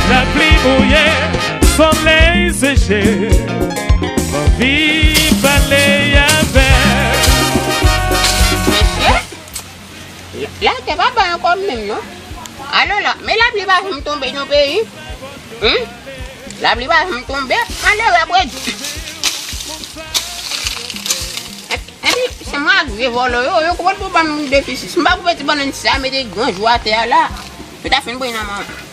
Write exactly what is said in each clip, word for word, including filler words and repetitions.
Lapli mouye, solèy seche, m anvi pale avè w. Mesye, la tè pa bay ankò menm non. Alò la, men lapli pa janm tonbe nan peyi. Hmm? Lapli pa janm tonbe, malere ap redi. Epi, se mwen ak vye vòlò yo, yo koupe pou ban m defisi. Si m pa koupe ti bannann sa, mete gran jou atè a la, yo ta fin pran nan men mwen.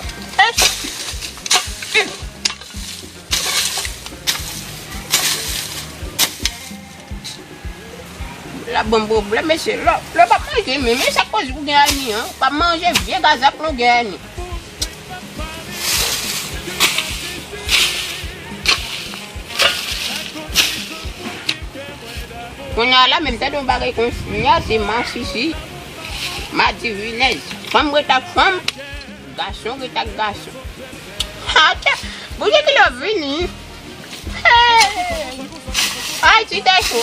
L ap ban m pwoblèm, mesye. Lè, lè w p ap manje menm, men sa k koz ou gen ani an? W p ap manje vye kazak nou gen ani. Kounye a la, menm tande yon bagay konsa, kounye a se masisi, madivinèz. Fanm ret ak fanm, gason ret ak gason. Ha, tè, Bondye ki lè w vini. Hey! Ayiti tè cho.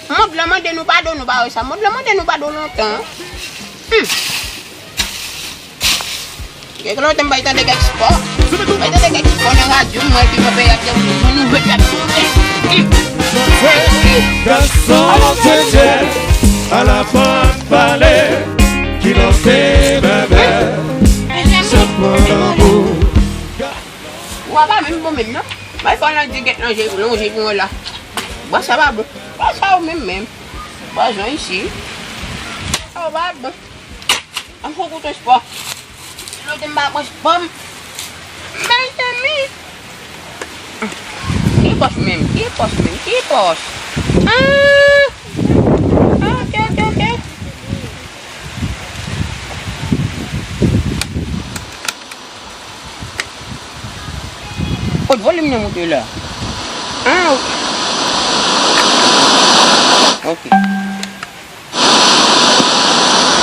Mond lan mande nou padon, nou pa wè sa. Mond lan mande nou padon lontan. Hmm. Gen lontan m pa tande kèk spò. M pa tande kèk spò nan radyo, m wè ki konpè y ap dewoule. Mwen nou wè y ap dewoule. Gason tete, al aprann pale, ki lanse bèbè, se pran lanmou. Ou pa menm bon menm non. Bay fò nan di gèt lonje, lonje pou mwen la. Bò sa pa bon. Bò sa ou menm menm. Bò zon isi. Sa ou pa bon. An fò koute spò. Lòt m pa pran spò m. Mezanmi. Ki pòs menm? Ki pòs menm? Ki pòs? Ah! Ah, ok, ok, ok. Kot volim nan moute la? Ah, ok. Ok.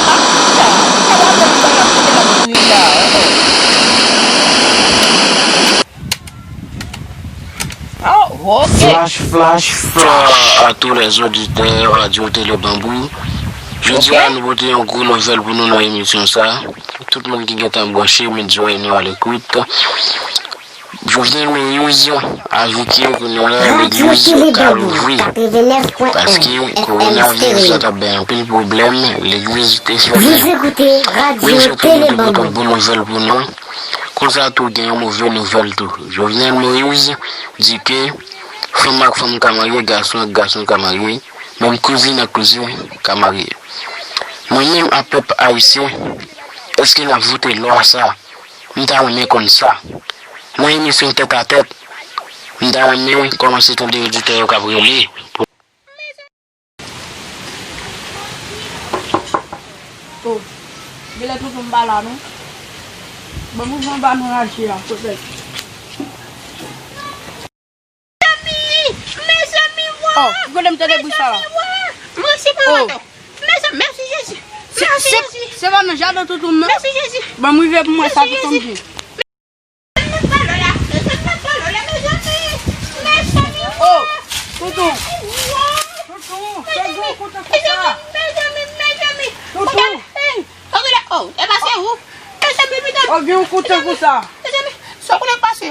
Ah, sa, sa pa bon, sa la, kote la, kote la, oh. Oh, ok. Flash, flash, flash. Bonsoir à tous les auditeurs Radio Télé Bambou. Jodi a, nou pote yon gwo nouvèl pou nou nan emisyon sa. Tout moun ki gentan branche, medya nou a lekout. Jovenel Moïse ajoute kounye a legliz ka louvri. Paske kowonaviris la t ap bay anpil pwoblèm, legliz te fèmen. Wi, se pou te pote yon bon nouvèl pou nou. Konsa tou, gen yon move nouvèl tou. Jovenel Moïse di ke fanm ak fanm ka marye, gason ak gason ka marye, menm kouzin ak kouzin ka marye. Mwen menm, a pèp ayisyen, èske n ap vote lwa sa? M ta renmen konn sa. Nan emisyon Tèt a Tèt, m ta renmen kòmanse tande oditè yo k ap rele. Oh, genlè tonton m pa la non. Bon, mouvman ba nou raje a, kote? Mezanmi, mezanmi, wa! Oh, kote m tande bri sa la? Mezanmi, wa! Mwen se pa wato. Mezanmi, mèsi Jezi. Mèsi Jezi. Se pa nan jaden tonton m nan? Mèsi Jezi. Bon, m rive pou mwen sa tonton m di. Mezanmi, mezanmi, mezanmi, mezanmi. Oh, tonton. Wa! Tonton, mezanmi, mezanmi, mezanmi. Tonton. Hey, oh, e pa se ou. Mezanmi, mezanmi. Oh, gen yon kout tankou sa. Mezanmi, sa konnen pase.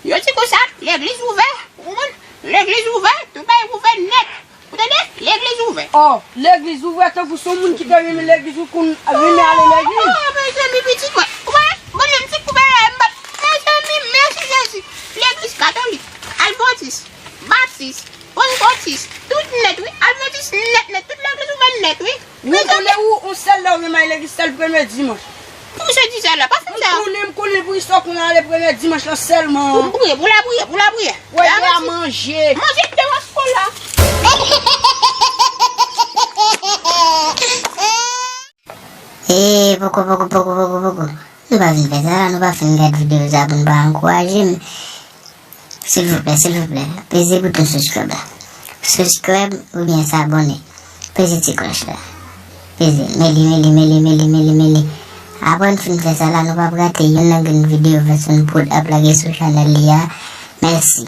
Yo di konsa, legliz ouvè, ou konprann? Legliz ouvè, tout bagay ouvè nèt. Ou tande? Legliz ouvè. Oh, legliz ouvè, tankou se yon moun ki te renmen legliz, ou konn renmen ale legliz. Oh, mezanmi, pitit mwen. Ou wè, bon, menm ti koube la, m pa, mezanmi, mèsi Jezi. Legliz katolik, advantis, batis, pantekotis, tout nèt, wi. Advantis nèt, nèt, tout legliz ouvè nèt, wi. Ou konnen ou, yon sèl lè ou renmen ale legliz, sèl premye dimanch. Pou se di sa la, pa fè sa. M konnen, m konnen pou istwa kounye a, le premye dimanch lan sèlman. Pou priye, pou lapriyè, pou lapriyè. Wè, gen a manje. Manje te wè kola. E poko, poko, poko, poko, poko. Nou pa vin fè sa la, nou pa fin gad videyo sa pou nou pa ankouraje m. Silvouplè, silvouplè, peze bouton subscribe la. Subscribe oubyen se abòne. Peze ti klòch la. Peze, meli, meli, meli, meli, meli, meli. Apre n fin fè sa la, nou p ap rate youn nan grenn videyo Venson Prod ap lage sou chanèl li a. Mèsi.